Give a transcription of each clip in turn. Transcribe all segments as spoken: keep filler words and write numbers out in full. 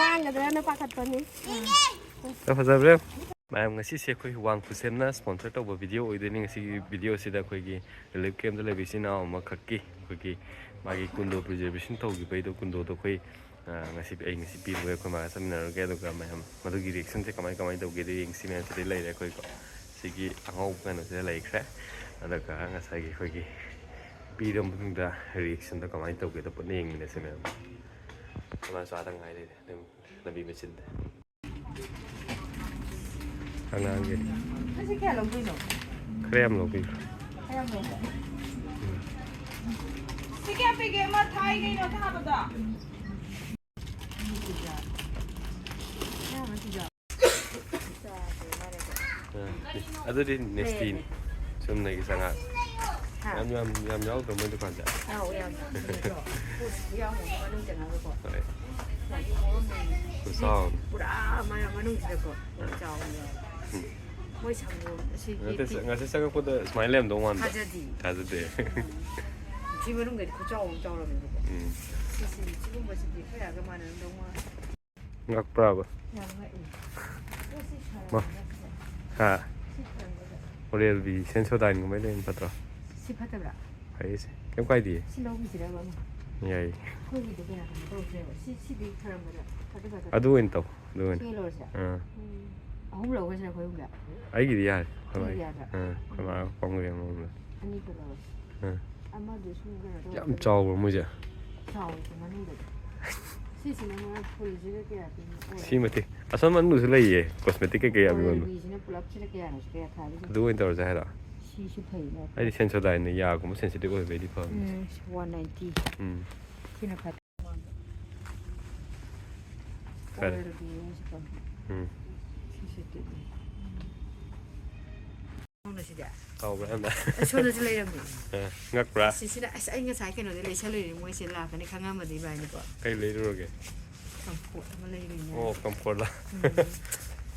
ꯉꯥꯡꯒꯗ꯭ꯔꯅ ꯄꯥꯈꯠꯄꯅꯤ꯫ ꯐꯖꯕ꯭ꯔꯦ? ꯃꯌꯥꯝ, ꯉꯁꯤꯁꯦ ꯑꯩꯈꯣꯏ ꯋꯥꯡ ꯈꯨꯁꯦꯝꯅ sponsor ꯇꯧꯕ video ꯑꯣꯏꯗꯣꯏꯅꯤ꯫ ꯉꯁꯤꯒꯤ video ꯑꯁꯤꯗ ꯑꯩꯈꯣꯏꯒꯤ relief camp ꯗ ꯂꯩꯕ ꯏꯆꯤꯟ ꯏꯅꯥꯎ ꯑꯃꯈꯛꯀꯤ ꯑꯩꯈꯣꯏꯒꯤ ꯃꯥꯒꯤ ꯀꯨꯟꯗꯣ preservation ꯇꯧꯈꯤꯕꯩꯗꯣ, ꯀꯨꯟꯗꯣꯗꯣ ꯑꯩꯈꯣꯏ, ꯑ, ꯉꯁꯤ, ꯑꯩ ꯉꯁꯤ ꯄꯤꯔꯨꯔꯦ ꯑꯩꯈꯣꯏ ꯃꯥꯒ ꯆꯠꯃꯤꯟꯅꯔꯨꯔꯒꯦ꯫ ꯑꯗꯨꯒ ꯃꯌꯥꯝ ꯃꯗꯨꯒꯤ reaction ꯁꯦ ꯀꯃꯥꯏ ꯀꯃꯥꯏꯅ ꯇꯧꯒꯦꯗꯣ ꯌꯦꯡꯁꯤ꯫ ꯃꯌꯥꯝ ꯁꯤꯗꯩ ꯂꯩꯔꯦ ꯑꯩꯈꯣꯏꯀꯣ꯫ ꯁꯤꯒꯤ ꯑꯉꯧꯕ ꯀꯩꯅꯣꯁꯤꯗ ꯂꯩꯈ꯭ꯔꯦ꯫ ꯑꯗꯨꯒ ꯉꯁꯥꯏꯒꯤ ꯑꯩꯈꯣꯏꯒꯤ ꯄꯤꯔ ꯃꯇꯨꯡꯗ reaction ꯗꯣ ꯀꯃꯥꯏꯅ ꯇꯧꯒꯦꯗꯣ ꯄꯨꯟꯅ ꯌꯦꯡꯃꯤꯟꯅꯁꯦ ꯃꯌꯥꯝ꯫ ꯀꯅꯥꯁꯨ ꯑꯥꯗ ꯉꯥꯏ ꯂꯩꯔꯦ꯫ ꯑꯗꯨꯝ ꯂꯝꯕꯤ ꯃꯆꯤꯟꯗ꯫ ꯑꯉꯥꯡꯒꯤ꯫ ꯑꯁꯤ ꯀꯌꯥ ꯂꯧꯗꯣꯏꯅꯣ? ꯈꯔ ꯌꯥꯝ ꯂꯧꯕꯤꯌꯨ꯫ ꯈꯔ ꯌꯥꯝ ꯂꯧꯕ? ꯎꯝ꯫ ꯁꯤ ꯀꯌꯥ ꯄꯤꯒꯦ? ꯑꯃ ꯊꯥꯏ ꯀꯩꯅꯣ ꯊꯥꯕꯗꯣ? ꯑ, ꯑꯗꯨꯗꯤ next ꯇꯤꯅꯤ꯫ ꯆꯨꯝꯅꯒꯤ ꯆꯉꯥꯡ꯫ ꯍꯥ? ꯌꯥꯝ, ꯌꯥꯝ, ꯌꯥꯝ ꯌꯥꯎꯗ꯭ꯔꯣ ꯃꯣꯏ ꯗꯨꯀꯥꯟꯗ? ꯌꯥꯎꯋꯦ, ꯌꯥꯝ ꯌꯥꯎꯋꯦ꯫ ꯄꯣꯠꯁꯤꯗꯤ ꯌꯥꯎꯔꯝꯒꯅꯤ ꯃꯅꯨꯡ ꯆꯪꯉꯒꯀꯣ꯫ ꯍꯣꯏ꯫ ꯌꯥꯝ ꯌꯥꯎꯔꯝꯃꯦ꯫ ꯈꯨꯆꯥꯎ ꯑꯃ꯫ ꯄꯨꯔꯥ ꯃ-, ꯃꯅꯨꯡꯁꯤꯗꯀꯣ꯫ ꯌꯥꯝ ꯆꯥꯎꯅ ꯌꯥꯎꯋꯦ꯫ ꯎꯝ꯫ ꯃꯣꯏ ꯁꯪꯒꯣꯝ ꯑꯁꯤꯒꯤ ꯅꯠꯇꯦ, ꯇꯤ-, ꯉꯁꯤ ꯆꯪꯉꯛꯄꯗ ꯁꯨꯃꯥꯏꯅ ꯂꯩꯔꯝꯗꯧ ꯃꯥꯟꯕ꯫ ꯊꯥꯖꯗꯤ꯫ ꯊꯥꯖꯗꯦ꯫ ꯁꯤ ꯃꯅꯨꯡꯗꯗꯤ ꯈꯨꯆꯥꯎ ꯑꯃ ꯆꯥꯎꯔꯝꯃꯦꯕꯀꯣ꯫ ꯎꯝ꯫ ꯁꯤꯁꯤ, ꯁꯤꯒꯨꯝꯕꯁꯤꯗꯤ ꯑꯩꯈꯣꯏ ꯑꯥꯒ ꯃꯥꯟꯅꯔꯝꯗꯧ ꯃꯥꯜꯂꯦ꯫ ꯉꯛꯄ꯭ꯔꯥꯕ? ꯌꯥꯝ ꯉꯛꯏ꯫ ꯄꯣꯠꯁꯤ ꯃ-, ꯐꯔꯕꯅꯦ ꯁꯤꯁꯦ꯫ ꯍꯥ? ꯁꯤ ꯐꯔꯝꯒꯗ꯭ꯔꯥ? ꯑꯣꯔꯦꯜꯕꯤ ꯁꯦꯟꯁꯣꯗꯥꯏꯟꯒꯨꯝꯕ ꯂꯩꯕꯅ ꯐꯠꯇ꯭ꯔꯣ? ꯁꯤ ꯐꯠꯇꯕ꯭ꯔꯥ? ꯐꯩꯌꯦ ꯁꯤ꯫ ꯀꯩꯝ ꯀꯥꯏꯗꯤꯌꯦ꯫ ꯁꯤ ꯂꯧꯈꯤꯁꯤꯔꯕ ꯑꯃ? ꯌꯥꯏꯌꯦ꯫ ꯑꯩꯈꯣꯏꯒꯤꯗꯣ ꯀꯌꯥ ꯀꯩꯅꯣ ꯇꯧꯗ꯭ꯔꯦꯕ꯫ ꯁꯤ, ꯁꯤꯗꯤ ꯐꯔꯝꯒꯗ꯭ꯔꯥ? ꯐꯗꯤ ꯐꯗꯕ꯭ꯔꯥ? ꯑꯗꯨ ꯑꯣꯏꯅ ꯇꯧ꯫ ꯑꯗꯨ ꯑꯣꯏꯅ꯫ ꯁꯤ ꯂꯧꯔꯁꯤꯔꯥ? ꯑꯥ꯫ ꯎꯝ꯫ ꯑꯍꯨꯝ ꯂꯧꯒ꯭ꯔꯁꯤꯔꯥ ꯑꯩꯈꯣꯏ ꯑꯍꯨꯝꯒꯤ? ꯑꯩꯒꯤꯗꯤ ꯌꯥꯔꯦ꯫ ꯑꯩꯈꯣꯏ ꯃꯥꯒꯤ꯫ ꯑꯩꯒꯤꯗꯤ ꯌꯥꯗ꯭ꯔꯥ? ꯑꯥ, ꯑꯩꯈꯣꯏ ꯃꯥꯒ ꯄꯣꯡꯒ꯭ꯔꯦ ꯑꯃ ꯑꯍꯨꯝꯗ꯫ ꯑꯅꯤꯈꯛ ꯂꯧꯔꯁꯤ꯫ ꯑꯥ꯫ ꯑꯃꯗꯨ ꯁꯨꯝ ꯀꯩꯅꯣ ꯇꯧꯔꯛꯀꯅꯤ꯫ ꯌꯥꯝ ꯆꯥꯎꯕ꯭ꯔꯣ ꯃꯣꯏꯁꯦ? ꯆꯥꯎꯋꯦ ꯁꯤ ꯃꯅꯨꯡꯗꯗꯤ꯫ ꯁꯤꯁꯤꯅ ꯃꯣꯏ ꯐꯨꯜꯁꯤꯒ ꯀꯌꯥ ꯄꯤꯅꯣ? ꯑꯣꯏ꯫ ꯁꯤ ꯃꯇꯤꯛ꯫ ꯑꯁꯣꯝ ꯃꯅꯨꯡꯗꯁꯨ ꯂꯩꯌꯦ, cosmetic ꯀꯩꯀꯩ ꯌꯥꯝ ꯌꯣꯟꯕ꯫ ꯑꯣꯏꯕꯤꯁꯤꯅ ꯄꯨꯂꯞꯁꯤꯗ ꯀꯌꯥꯅꯣ? ꯀꯌꯥ ꯊꯥꯔꯤꯅꯣ? ꯑꯗꯨ ꯑꯣꯏꯅ ꯇꯧꯔꯁꯦ ꯍꯥꯏꯔꯣ? ꯁꯤꯁꯨ ꯐꯩꯅꯦ꯫ ꯑꯩꯗꯤ Sensodyne ꯅ ꯌꯥꯒꯨꯝꯕ sensitive ꯑꯣꯏꯕꯩꯗꯤ ꯐꯕꯅꯤ꯫ ꯎꯝ, one ninety꯫ ꯎꯝ꯫ ꯁꯤꯅ ꯐꯠ-, ꯐꯔꯦ꯫ ꯑꯣꯏꯔꯗꯤ ꯍꯥꯏꯁꯤꯀꯣ꯫ ꯎꯝ꯫ ꯁꯤꯁꯦ ꯇꯤꯛꯂꯤ꯫ ꯁꯣꯝꯗ ꯁꯤꯗꯤ꯫ ꯇꯧꯕ꯭ꯔꯥ ꯌꯥꯝꯅ? ꯑꯩ ꯁꯣꯝꯗꯁꯨ ꯂꯩꯔꯝꯃꯤ꯫ ꯑ, ꯉꯛꯄ꯭ꯔꯥ? ꯁꯤꯁꯤꯅ, ꯑꯁ, ꯑꯩ ꯉꯁꯥꯏ ꯀꯩꯅꯣꯗꯩ ꯂꯩꯁꯜꯂꯨꯏꯅꯦ, ꯃꯣꯏꯁꯦ ꯂꯥꯛꯀꯅꯤ ꯈꯪꯉꯝꯃꯗꯤ ꯏꯕꯥꯅꯤꯀꯣ꯫ ꯀꯩ ꯂꯩꯔꯨꯔꯒꯦ? ꯀꯝꯐꯣꯔꯠ ꯑꯃ ꯂꯩꯔꯨꯏꯅꯦ꯫ ꯑꯣ, ꯀꯝꯐꯣꯔꯠꯂ? ꯎꯝ꯫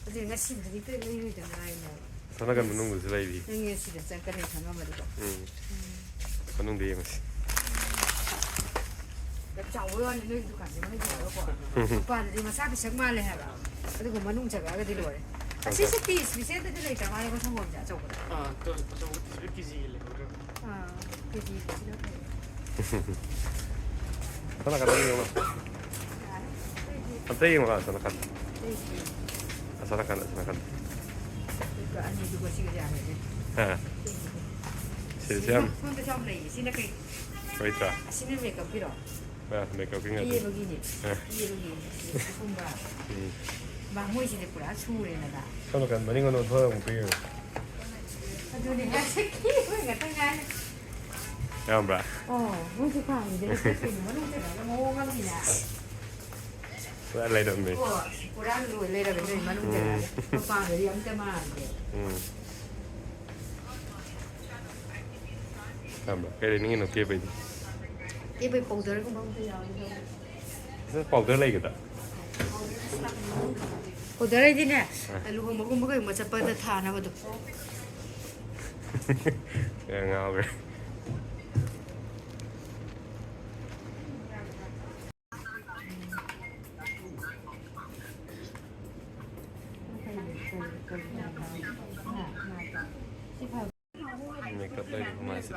ꯑꯗꯨ ꯉꯁꯤꯕꯨꯗꯤ ꯍꯦꯛꯇ ꯂꯩꯔꯨꯗꯅ ꯍꯥꯏꯅꯦꯕ꯫ ꯑꯁꯣꯝ ꯅꯥꯀꯟ ꯃꯅꯨꯡꯗꯁꯨ ꯂꯩꯔꯤ꯫ ꯅꯪ ꯉꯁꯤꯗ ꯆꯠꯀꯅꯤ ꯈꯪꯉꯝꯃꯗꯤꯀꯣ꯫ ꯎꯝ꯫ ꯎꯝ꯫ ꯃꯅꯨꯡꯗ ꯌꯦꯡꯉꯨꯁꯤ꯫ ꯌꯥꯝ ꯆꯥꯎꯕꯩ ꯋꯥꯅꯤ ꯅꯣꯏꯒꯤ ꯗꯨꯀꯥꯟꯁꯦ, ꯃꯣꯏꯒꯤ ꯗꯨꯀꯥꯟꯗꯀꯣ꯫ ꯃꯄꯥꯟꯗꯗꯤ ꯃꯆꯥ ꯄꯤꯁꯛ ꯃꯥꯜꯂꯦ ꯍꯥꯏꯕ꯫ ꯑꯗꯨꯒ ꯃꯅꯨꯡ ꯆꯪꯉꯛꯑꯒꯗꯤ ꯂꯣꯏꯔꯦ꯫ ꯑꯁꯤꯁꯦ ꯄꯤꯁ ꯄꯤꯁꯦꯠꯇꯗꯤ ꯂꯩꯇ꯭ꯔ ꯃꯥꯜꯂꯦꯀꯣ, ꯁꯪꯒꯣꯝꯁꯦ ꯑꯆꯧꯕꯗ꯫ ꯑꯥ, ꯑꯆꯧ-, ꯑꯆꯧꯕ ꯄꯤꯁ ꯀꯦꯖꯤꯒꯤ ꯂꯩꯍꯧꯗ꯭ꯔꯕ? ꯑꯥ, ꯀꯦꯖꯤꯒꯤꯁꯤꯅ ꯐꯩ꯫ ꯁꯣꯝ ꯅꯥꯀꯟꯗ ꯌꯦꯡꯉꯣ꯫ ꯌꯥꯔꯦ꯫ ꯑꯇꯩꯗꯤ ꯑꯝꯇ ꯌꯦꯡꯉꯣ, ꯁꯣꯝ ꯅꯥꯀꯟꯗ꯫ ꯑꯇꯩꯗꯤ ꯑꯁꯣꯝ ꯅꯥꯀꯟꯗ, ꯑꯁꯣꯝ ꯅꯥꯀꯟꯗ꯫ ꯑꯗꯨꯒ ꯑꯅꯤꯗꯨꯒ ꯁꯤꯒ ꯌꯥꯔꯦꯅꯦ꯫ ꯑꯥ꯫ ꯁꯤꯒꯤꯁꯦ ꯁꯤꯗꯁꯨ ꯌꯥꯝ ꯁꯣꯝꯗꯁꯨ ꯌꯥꯝ ꯂꯩꯌꯦ꯫ ꯁꯤꯅ ꯀꯩ? ꯂꯩꯇ꯭ꯔꯥ? ꯑꯁꯤꯅ ꯃꯦꯀꯞꯀꯤꯔꯣ? ꯑꯥ, ꯃꯦꯀꯞꯀꯤ ꯉꯥꯛꯇꯅꯤ꯫ ꯀꯦꯕꯒꯤꯅꯦ꯫ ꯑꯥ꯫ ꯀꯦꯕꯒꯤ ꯁꯤꯒꯨꯝꯕ꯫ ꯎꯝ꯫ ꯃꯥ ꯃꯣꯏꯁꯤꯗꯤ ꯄꯨꯔꯥ ꯁꯨꯔꯦꯗꯅ꯫ ꯁꯣꯝ ꯅꯥꯀꯟ ꯃꯅꯤꯡ ꯑꯣꯟꯊꯣꯛꯑ ꯑꯃꯨꯛ ꯄꯤꯔꯣ꯫ ꯑꯗꯨꯅꯦ ꯍꯥꯏꯁꯦ, ꯀꯦꯕ ꯉꯥꯛꯇ ꯉꯥꯏꯔꯦ꯫ ꯌꯥꯝꯕ꯭ꯔꯥ? ꯑꯣ, ꯃꯣꯏꯁꯦ ꯀꯥꯡꯒꯤꯗ ꯂꯦꯞꯄꯛꯇꯣꯏꯅꯦ, ꯃꯅꯨꯡ ꯆꯪꯉꯒ ꯃꯑꯣꯡ ꯑꯃꯅꯤꯅꯦ꯫ ꯄꯨꯔꯥ ꯂꯩꯔꯝꯃꯦ꯫ ꯑꯣ, ꯄꯨꯔꯥ ꯂꯣꯏ ꯂꯩꯔꯝꯃꯦ, ꯅꯣꯏ ꯃꯅꯨꯡ ꯎꯝ꯫ ꯆꯪꯉꯛꯑꯒ꯫ ꯃꯄꯥꯟꯗꯗꯤ ꯑꯝꯇ ꯃꯥꯟꯗꯦ꯫ ꯎꯝ꯫ ꯌꯥꯝꯕ꯭ꯔꯥ? ꯀꯩ ꯂꯩꯅꯤꯡꯉꯤꯅꯣ ꯀꯦꯕꯩꯗꯤ? ꯀꯦꯕꯩ ꯄꯥꯎꯗꯔꯒꯨꯝꯕ ꯑꯝꯇ ꯌꯥꯎꯔꯗꯤ꯫ ꯁꯤꯗ ꯄꯥꯎꯗꯔ ꯂꯩꯒꯗ꯭ꯔꯥ? ꯄꯥꯎꯗꯔ ꯍꯥꯏꯗꯤꯅꯦ, ꯑ꯫ ꯂꯨꯍꯣꯡꯕꯒꯨꯝꯕ ꯀꯩꯒꯨꯝꯕ ꯆꯠꯄꯗ ꯊꯥꯅꯕꯗꯣ꯫ ꯑꯦ, ꯉꯥꯎꯔꯦ꯫ ꯃꯦꯀꯞ ꯂꯩꯔꯦ ꯃꯥꯏꯁꯦ꯫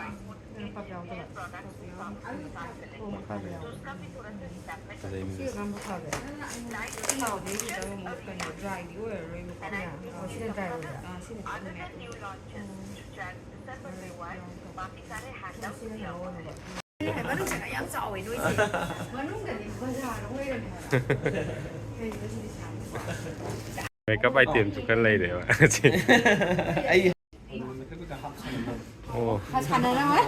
ꯐꯖꯩ ꯃꯤꯁꯦ꯫ ꯃꯅꯨꯡꯗꯅꯦ ꯕꯖꯥꯔ ꯑꯣꯏꯔꯝꯃꯦ ꯍꯥꯏꯕ꯫ ꯀꯩꯅꯣ ꯁꯤꯗꯤ ꯁꯥꯕ꯫ ꯃꯦꯀꯞ ꯑꯥꯏꯇꯦꯝꯁꯨ ꯈꯔ ꯂꯩꯔꯦꯕ꯫ ꯑꯩ ꯑꯣ꯫ ꯁꯥꯟꯅꯔꯝꯃꯣꯏ꯫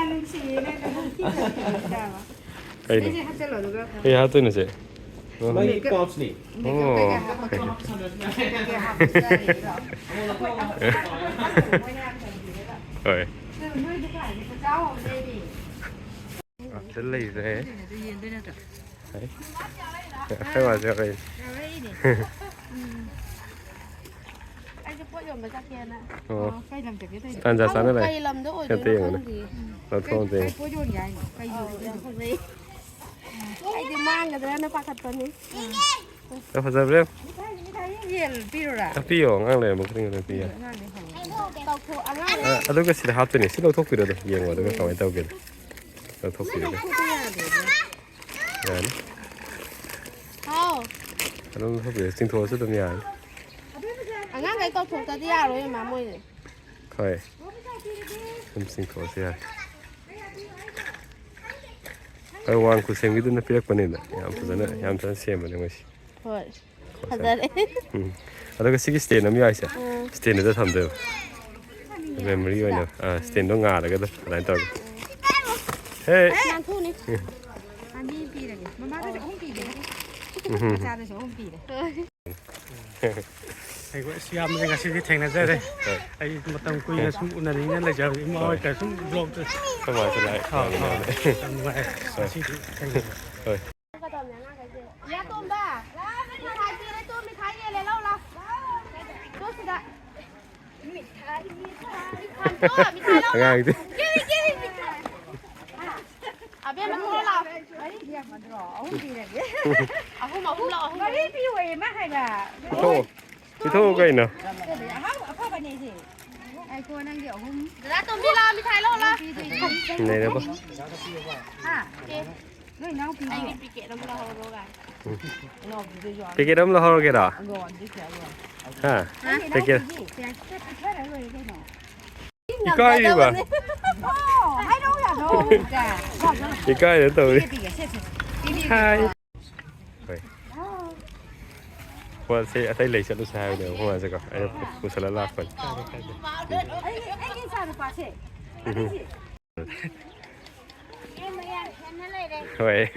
ꯅꯨꯡꯁꯤꯌꯦ ꯅꯪ ꯅꯪ ꯀꯤꯗꯕ ꯀꯤꯗꯕ꯫ ꯀꯩꯅꯣ? ꯁꯤꯗꯩꯁꯦ ꯍꯥꯞꯆꯜꯂꯣ ꯑꯗꯨꯒ꯫ ꯀꯩ ꯍꯥꯞꯇꯣꯏꯅꯣ ꯁꯦ? ꯃꯥꯒꯤ ꯃꯦꯀꯞ꯫ ꯄꯥꯎꯆꯅꯤ꯫ ꯃꯦꯀꯞ ꯑꯣ꯫ ꯀꯩꯀꯥ ꯍꯥꯞꯄꯛꯀꯦ꯫ ꯀꯩꯀꯥ ꯍꯥꯞꯄꯛꯀꯦ ꯍꯥꯏꯔꯦ ꯑꯗꯣ꯫ ꯑꯩꯈꯣꯏ, ꯑꯩꯈꯣꯏ, ꯑꯩꯈꯣꯏ ꯃꯣꯏꯅ ꯌꯥꯝ ꯇꯝꯕꯤꯔꯒ꯫ ꯍꯣꯏ꯫ ꯑꯗꯨ ꯅꯣꯏ ꯗꯨꯀꯥꯟꯁꯦ ꯈꯨꯆꯥꯎ ꯑꯃ ꯂꯩꯔꯤ꯫ ꯑꯝꯇ ꯂꯩꯔꯦ꯫ ꯑꯗꯨ ꯌꯦꯟꯗꯣꯏ ꯅꯠꯇ꯭ꯔꯣ? ꯍꯥꯏ꯫ ꯑꯩꯈꯣꯏ ꯃꯥꯁꯨ ꯌꯥꯎꯔꯛꯏ꯫ ꯌꯥꯎꯔꯛꯏꯅꯦ꯫ ꯎꯝ꯫ ꯑꯩꯁꯦ ꯄꯣꯠ ꯌꯣꯟꯕ ꯆꯠꯀꯦꯅ꯫ ꯑꯣ꯫ ꯀꯩ ꯂꯝ ꯆꯠꯀꯦ ꯇꯧꯔꯤꯅꯣ? ꯇꯥꯟꯖꯥ ꯆꯥꯅ ꯂꯥꯛꯑꯦ꯫ ꯀꯩ ꯂꯝꯗ ꯑꯣꯏꯗꯣꯏꯅꯣ ꯈꯪꯗꯦ꯫ ꯂꯧꯊꯣꯛꯑꯝꯗꯦ꯫ ꯀꯩ ꯄꯣꯠ ꯌꯣꯟꯒꯦ ꯍꯥꯏꯅꯣ? ꯀꯩ ꯌꯣꯟꯒꯦ? ꯑꯩꯗꯤ ꯃꯥꯡꯒꯗ꯭ꯔꯅ ꯄꯥꯈꯠꯄꯅꯤ꯫ ꯌꯥꯝ ꯐꯖꯕ꯭ꯔꯥ? ꯌꯦꯟ ꯄꯤꯔꯨꯔꯥ? ꯇꯥꯛꯄꯤꯌꯣ, ꯑꯉꯥꯡ ꯂꯩꯔꯝꯕ ꯈꯨꯗꯤꯡꯒꯤ ꯑꯗꯨꯝ ꯄꯤꯌꯣ꯫ ꯑꯉꯥꯡꯗꯤ ꯍꯪꯉꯦ꯫ ꯇꯧꯊꯣꯛ-, ꯑꯉꯥꯡ ꯑ, ꯑꯗꯨꯒ ꯁꯤꯗ ꯍꯥꯞꯇꯣꯏꯅꯦ꯫ ꯁꯤ ꯂꯧꯊꯣꯛꯄꯤꯔꯣ ꯑꯗꯨꯝ꯫ ꯌꯦꯡꯉꯣ ꯑꯗꯨꯒ ꯀꯃꯥꯏꯅ ꯇꯧꯒꯦꯗꯣ꯫ ꯂꯧꯊꯣꯛꯄꯤꯔꯣ꯫ ꯂꯧꯊꯣꯛꯄ ꯌꯥꯗꯦ꯫ ꯌꯥꯅꯤ꯫ ꯍꯥꯎ꯫ ꯑꯗꯨꯝ ꯂꯧꯊꯣꯛꯄꯤꯔꯣ꯫ ꯆꯤꯡꯊꯣꯛꯑꯁꯨ ꯑꯗꯨꯝ ꯌꯥꯅꯤ꯫ ꯑꯉꯥꯡꯈꯩ ꯀꯧꯊꯣꯛꯇꯗꯤ ꯌꯥꯔꯣꯏ, ꯏꯃꯥ, ꯃꯣꯏꯁꯦ꯫ ꯍꯣꯏ꯫ ꯑꯗꯨꯝ ꯆꯤꯡꯊꯣꯛꯑꯁꯨ ꯌꯥꯔꯦ꯫ ꯍꯣꯏ, ꯋꯥꯡ ꯈꯨꯠꯁꯦꯝꯒꯤꯗꯨꯅ ꯄꯤꯔꯛꯄꯅꯤꯗ꯫ ꯌꯥꯝ ꯐꯖꯅ, ꯌꯥꯝ ꯐꯖꯅ ꯁꯦꯝꯕꯅꯦ ꯃꯣꯏꯁꯦ꯫ ꯍꯣꯏ꯫ ꯐꯖꯔꯦ꯫ ꯎꯝ꯫ ꯑꯗꯨꯒ ꯁꯤꯒꯤ stand ꯑꯃ ꯌꯥꯎꯔꯤꯁꯦ꯫ ꯎꯝ꯫ Standꯗꯨꯗ ꯊꯝꯗꯣꯏꯕ꯫ Memory ꯑꯣꯏꯅ꯫ ꯑꯥ, standꯗꯣ ꯉꯥꯜꯂꯒ ꯑꯗꯨꯝ ꯑꯗꯨꯃꯥꯏꯅ ꯇꯧꯔꯒ꯫ ꯍꯦ! ꯅꯥꯟꯊꯣꯛꯅꯤ꯫ ꯑꯅꯤ ꯄꯤꯔꯒꯦ꯫ ꯃꯃꯥꯗꯁꯨ ꯑꯍꯨꯝ ꯄꯤꯒꯦ꯫ ꯎꯝ꯫ ꯃꯆꯥꯗꯁꯨ ꯑꯍꯨꯝ ꯄꯤꯔꯦ꯫ ꯑꯩꯈꯣꯏ ꯑꯁ ꯌꯥꯝꯅ ꯉꯁꯤꯗꯤ ꯊꯦꯡꯅꯖꯔꯦ꯫ ꯍꯣꯏ꯫ ꯑꯩ ꯃꯇꯝ ꯀꯨꯏꯅ ꯁꯨꯝ ꯎꯅꯅꯤꯡꯅ ꯂꯩꯖꯕꯅꯤ꯫ ꯏꯃꯥ ꯍꯣꯏ꯫ ꯍꯣꯏ ꯀ ꯁꯨꯝ vlogꯇ꯫ ꯑꯩꯈꯣꯏ ꯃꯥꯁꯨ ꯂꯥꯛꯑꯦ꯫ ꯑꯥ, ꯑꯥ꯫ ꯌꯥꯝ ꯅꯨꯡꯉꯥꯏ꯫ ꯍꯣꯏ꯫ ꯉꯁꯤꯗꯤ ꯊꯦꯡꯅꯕ꯫ ꯍꯣꯏ꯫ ꯌꯥꯇꯣꯝꯕ! ꯃꯤꯊꯥꯏ ꯄꯤꯔꯦ ꯇꯨ, ꯃꯤꯊꯥꯏ ꯌꯦꯜꯂꯦ, ꯂꯧ ꯂꯥꯎ꯫ ꯇꯨ ꯁꯤꯗ꯫ ꯃꯤꯊꯥꯏ, ꯃꯤꯊꯥꯏ, ꯃꯤꯊꯥꯏ ꯂꯧ ꯂꯥꯎ꯫ ꯑꯉꯥꯡꯗꯤ꯫ ꯀꯦꯕꯤ, ꯀꯦꯕꯤ, ꯃꯤꯊꯥꯏ꯫ ꯑꯕꯦꯝꯃ, ꯊꯣꯛꯂꯛꯑꯣ ꯂꯥꯎ꯫ ꯃꯔꯤꯗꯤ ꯌꯥꯝꯃꯟꯗ꯭ꯔꯣ? ꯑꯍꯨꯝ ꯄꯤꯔꯒꯦ꯫ ꯑꯍꯨꯝ, ꯑꯍꯨꯝ ꯂꯧ, ꯑꯍꯨꯝ ꯂꯧ꯫ ꯃꯔꯤ ꯄꯤꯌꯣꯌꯦ, ꯃꯥ ꯍꯥꯏꯕ꯫ ꯄꯤꯊꯣꯛꯑꯣ꯫ ꯄꯤꯊꯣꯛꯑꯣ ꯀꯩꯅꯣ꯫ ꯑꯍꯥꯎ-, ꯑꯐꯕꯅꯦ ꯁꯤ꯫ ꯉꯥꯏꯈꯣ, ꯅꯪꯒꯤ ꯑꯍꯨꯝ꯫ ꯗꯗꯥ ꯇꯣꯝꯕꯤ, ꯂꯥꯎ, ꯃꯤꯊꯥꯏ ꯂꯧ ꯂꯥꯎ꯫ ꯅꯩꯔꯕꯣ? ꯍꯥ? ꯅꯣꯏ ꯏꯅꯥꯎꯄꯤꯒꯤ꯫ ꯑꯩꯒꯤ packet ꯑꯃ ꯂꯧꯍꯧꯔꯣ ꯀꯥꯏ꯫ Packet ꯑꯃ ꯂꯧꯍꯧꯔꯒꯦꯔꯣ? ꯍꯥ? ꯍꯥ? Packet꯫ ꯄꯤꯊꯔ ꯂꯣꯏꯔꯦ ꯀꯩꯅꯣ꯫ ꯏꯀꯥꯏꯔꯤꯕ? ꯑꯣ, ꯍꯥꯏꯔꯛꯑꯣ ꯌꯥꯗ꯭ꯔꯣ? ꯏꯀꯥꯏꯗ ꯇꯧꯔꯤ꯫ ꯄꯤꯒꯦ, ꯄꯤꯒꯦ, ꯁꯦ, ꯁꯦ꯫ ꯄꯤꯕꯤꯌꯨ꯫ ꯍꯥꯏ꯫ ꯍꯣꯏ꯫ ꯄꯣꯠꯁꯦ ꯑꯇꯩ ꯂꯩ ꯆꯠꯂꯨꯁꯦ ꯍꯥꯏꯕꯅꯦꯕ ꯑꯩꯈꯣꯏ ꯃꯥꯁꯦꯀꯣ꯫ ꯑꯩꯅ ꯄꯨꯁꯜꯂ ꯂꯥꯛꯄꯅꯦ꯫ ꯑꯩꯒꯤ, ꯑꯩꯒꯤ ꯏꯆꯥꯅꯨꯄꯥꯁꯦ꯫ ꯎꯝ꯫ ꯍꯣꯏ꯫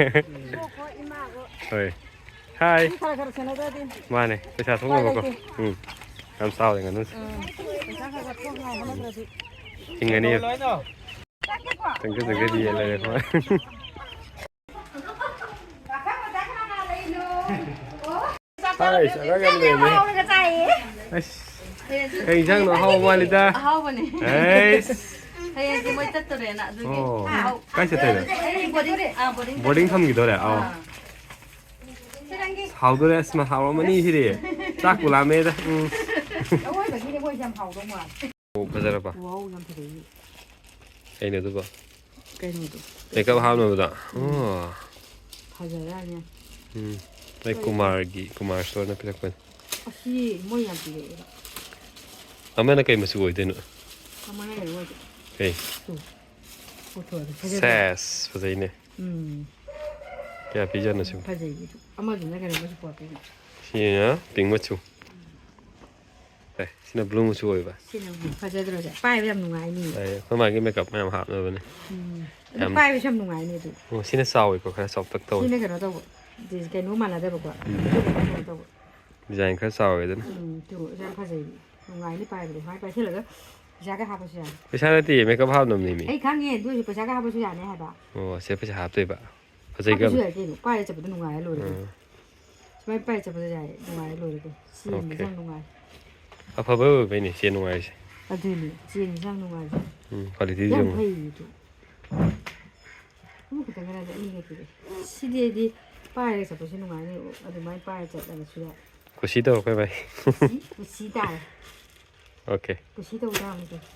ꯍꯣꯏ꯫ ꯍꯥꯏ꯫ ꯃꯤ ꯈꯔ ꯈꯔ ꯁꯦꯟꯅꯗ꯭ꯔꯗꯤ ꯃꯥꯅꯦ, ꯄꯩꯁꯥ ꯎꯄꯥꯏ ꯊꯣꯛꯅꯕꯀꯣ꯫ ꯂꯩꯇꯦ꯫ ꯎꯝ꯫ ꯌꯥꯝ ꯆꯥꯎꯔꯦ ꯉꯥꯅꯨꯁꯦ꯫ ꯎꯝ꯫ ꯄꯩꯁꯥ ꯈꯔ ꯈꯔ ꯊꯣꯛꯅꯉꯥꯏ ꯍꯣꯠꯅꯗ꯭ꯔꯗꯤ꯫ ꯍꯤꯡꯒꯅꯤ꯫ ꯆꯪꯁꯤꯟ ꯆꯪꯁꯤꯟ ꯌꯦꯡ ꯂꯩꯔꯦ ꯑꯩꯈꯣꯏ꯫ ꯍꯥꯏ, ꯑꯉꯥꯡ ꯌꯥꯝ ꯂꯩꯔꯝꯃꯦ꯫ ꯍꯥꯎꯔꯒ ꯆꯥꯏꯌꯦ꯫ ꯑꯁ꯫ ꯀꯩ ꯏꯟꯁꯥꯡꯅꯣ? ꯑꯍꯥꯎꯕ ꯃꯥꯜꯂꯤꯗ꯫ ꯑꯍꯥꯎꯕꯅꯦ꯫ ꯑꯩꯁ꯫ ꯍꯌꯦꯡꯁꯦ ꯃꯣꯏ ꯆꯠꯇꯣꯔꯦꯅ ꯑꯗꯨꯒꯤ꯫ ꯑꯣ꯫ ꯑꯍꯥꯎ-꯫ ꯀꯥꯏ ꯆꯠꯇꯣꯏꯅꯣ? ꯑꯩ ꯕꯣꯔꯗꯤꯡ, ꯑꯥ, ꯕꯣꯔꯗꯤꯡ ꯕꯣꯔꯗꯤꯡ ꯆꯠꯇꯣꯔꯦ꯫ ꯊꯝꯈꯤꯗꯣꯔꯦ? ꯑꯥ꯫ ꯑꯥ꯫ ꯍꯥꯎꯗꯣꯔꯦ꯫ ꯑꯁ, ꯃꯥ ꯍꯥꯎꯔꯝꯃꯅꯤ ꯁꯤꯗꯤ꯫ ꯆꯥꯛꯄꯨ ꯂꯥꯝꯃꯦꯗ꯫ ꯎꯝ꯫ ꯑꯋꯣꯏꯕꯒꯤꯅꯦ ꯃꯣꯏꯁꯦ ꯌꯥꯝ ꯍꯥꯎꯗꯧ ꯃꯥꯜꯂꯦ꯫ ꯑꯣ, ꯐꯖꯔꯕ? ꯋꯥꯎ, ꯌꯥꯝ ꯐꯖꯩꯌꯦ꯫ ꯀꯩꯅꯣ ꯑꯗꯨꯕꯣ? ꯀꯩꯅꯣꯗꯣ꯫ ꯃꯦꯀꯞ ꯍꯥꯞꯅꯕꯗꯣ? ꯎꯝ꯫ ꯑꯣ꯫ ꯐꯖꯔꯅꯤ꯫ ꯎꯝ꯫ ꯑꯩ ꯀꯔꯤ? ꯀꯨꯃꯥꯔꯒꯤ, ꯀꯨꯃꯥꯔ ꯁ꯭ꯇꯣꯔꯅ ꯄꯤꯔꯛꯄꯅꯤ꯫ ꯑꯁꯤ ꯃꯣꯏ ꯌꯥꯝ ꯄꯤꯔꯛꯑꯦꯕ꯫ ꯑꯃꯅ ꯀꯩ ꯃꯆꯨ ꯑꯣꯏꯗꯣꯏꯅꯣ? ꯑꯃꯅ ꯀꯩꯅꯣ ꯑꯣꯏꯗꯣꯏ꯫ ꯀꯩ? ꯇꯨ꯫ ꯄꯨꯊꯣꯔꯛꯑꯒꯦ꯫ ꯐꯖꯗ꯭ꯔꯣ? ꯁꯦꯁ, ꯐꯖꯩꯅꯦ꯫ ꯎꯝ꯫ ꯀꯌꯥ ꯄꯤꯖꯥꯠꯅꯣ ꯁꯤꯕꯨ? ꯐꯖꯩꯌꯦ꯫ ꯑꯃꯗꯨꯅ ꯀꯩꯅꯣ ꯃꯆꯨ ꯄꯨꯔꯛꯇꯣꯏꯅꯦ꯫ ꯁꯤꯅ ꯄꯤꯡ ꯃꯆꯨ꯫ ꯑꯦ, ꯁꯤꯅ ꯕ꯭ꯂꯨ ꯃꯆꯨ ꯑꯣꯏꯕ꯫ ꯁꯤꯅ ꯐꯖꯗ꯭ꯔꯣ ꯁꯦ? ꯄꯥꯏꯕ ꯌꯥꯝ ꯅꯨꯡꯉꯥꯏꯅꯤ꯫ ꯑꯦ, ꯑꯩꯈꯣꯏ ꯃꯥꯒꯤ ꯃꯦꯀꯞ ꯃꯌꯥꯝ ꯍꯥꯞꯅꯕꯅꯦ꯫ ꯎꯝ꯫ ꯑꯗꯨ ꯌꯥꯝ ꯄꯥꯏꯕꯁꯨ ꯌꯥꯝ ꯅꯨꯡꯉꯥꯏꯅꯤ ꯑꯗꯨ꯫ ꯑꯣ, ꯁꯤꯅ ꯆꯥꯎꯋꯤꯀꯣ, ꯈꯔ ꯆꯥꯎꯇꯛ ꯇꯧꯋꯦ꯫ ꯁꯤꯅ ꯀꯩꯅꯣ ꯇꯧꯕ꯫ ꯗꯤ-, ꯀꯩꯅꯣ ꯃꯥꯟꯅꯗꯕꯀꯣ꯫ ꯎꯝ꯫ ꯑꯗꯨꯒ ꯀꯩꯅꯣ ꯇꯧꯕ꯫ ꯗꯤꯖꯥꯏꯟ ꯈꯔ ꯆꯥꯎꯋꯦ ꯑꯗꯨꯅ꯫ ꯎꯝ, ꯇꯨ, ꯌꯥꯝ ꯐꯖꯩ꯫ ꯅꯨꯡꯉꯥꯏꯅꯤ ꯄꯥꯏꯕꯗ꯫ ꯁꯨꯃꯥꯏꯅ ꯄꯥꯏꯁꯤꯜꯂꯒ ꯄꯩꯁꯥꯒ ꯍꯥꯞꯄꯁꯨ ꯌꯥꯅꯤ꯫ ꯄꯩꯁꯥ ꯅꯠꯇꯦ, ꯃꯦꯀꯞ ꯍꯥꯞꯅꯕꯅꯤꯃꯤ꯫ ꯑꯩ ꯈꯪꯉꯦ, ꯑꯗꯨ ꯑꯣꯏꯔꯁꯨ ꯄꯩꯁꯥꯒ ꯍꯥꯞꯄꯁꯨ ꯌꯥꯅꯤ ꯍꯥꯏꯕ꯫ ꯑꯣ, ꯁꯦ ꯄꯩꯁꯥ ꯍꯥꯞꯇꯣꯏꯕ꯫ ꯐꯖꯩ ꯍꯥꯞꯄꯁꯨ ꯀꯩꯅꯣ꯫ ꯌꯥꯏ ꯀꯩꯅꯣ꯫ ꯄꯥꯏꯔ ꯆꯠꯄꯗ ꯅꯨꯡꯉꯥꯏꯔ ꯂꯣꯏꯔꯦ ꯀꯩꯅꯣ꯫ ꯎꯝ꯫ ꯁꯨꯃꯥꯏꯅ ꯄꯥꯏꯔ ꯆꯠꯄꯗ ꯌꯥꯏ, ꯅꯨꯡꯉꯥꯏꯔ ꯂꯣꯏꯔꯦ ꯀꯩꯅꯣ꯫ ꯆꯦꯟꯕꯁꯦ ꯑꯣꯀꯦ꯫ ꯌꯥꯝ ꯅꯨꯡꯉꯥꯏ꯫ ꯑꯐꯕ ꯑꯣꯏꯕꯩꯅꯦ ꯆꯦꯟ ꯅꯨꯡꯉꯥꯏꯔꯤꯁꯦ꯫ ꯑꯗꯨꯅꯦ, ꯆꯦꯟꯕꯁꯦ ꯌꯥꯝ ꯅꯨꯡꯉꯥꯏꯔꯦ꯫ ꯎꯝ, ꯀ꯭ꯋꯥꯂꯤꯇꯤꯁꯨ ꯌꯥꯝ ꯌꯦꯡꯉꯨ꯫ ꯐꯩꯌꯦ ꯑꯗꯨ꯫ ꯑꯃꯈꯛꯇꯪꯒ ꯅꯠꯇꯦ, ꯑꯅꯤꯒ ꯄꯤꯔꯛꯑꯦ꯫ ꯁꯤꯗꯤ ꯑꯩꯗꯤ ꯄꯥꯏꯔꯒ ꯆꯠꯄꯁꯨ ꯅꯨꯡꯉꯥꯏꯅꯤ, ꯑꯗꯨꯃꯥꯏꯅ ꯄꯥꯏꯔ ꯆꯠꯂꯒꯁꯨ ꯌꯥꯏ꯫ ꯀꯨꯁꯤ ꯇꯧꯔꯣ ꯑꯩꯈꯣꯏ ꯚꯥꯏ꯫ ꯀꯨꯁꯤ, ꯀꯨꯁꯤ ꯇꯥꯔꯦ꯫ ꯑꯣꯀꯦ꯫ ꯀꯨꯁꯤ ꯇꯧ ꯇꯥꯕꯅꯤ ꯀꯩꯅꯣ꯫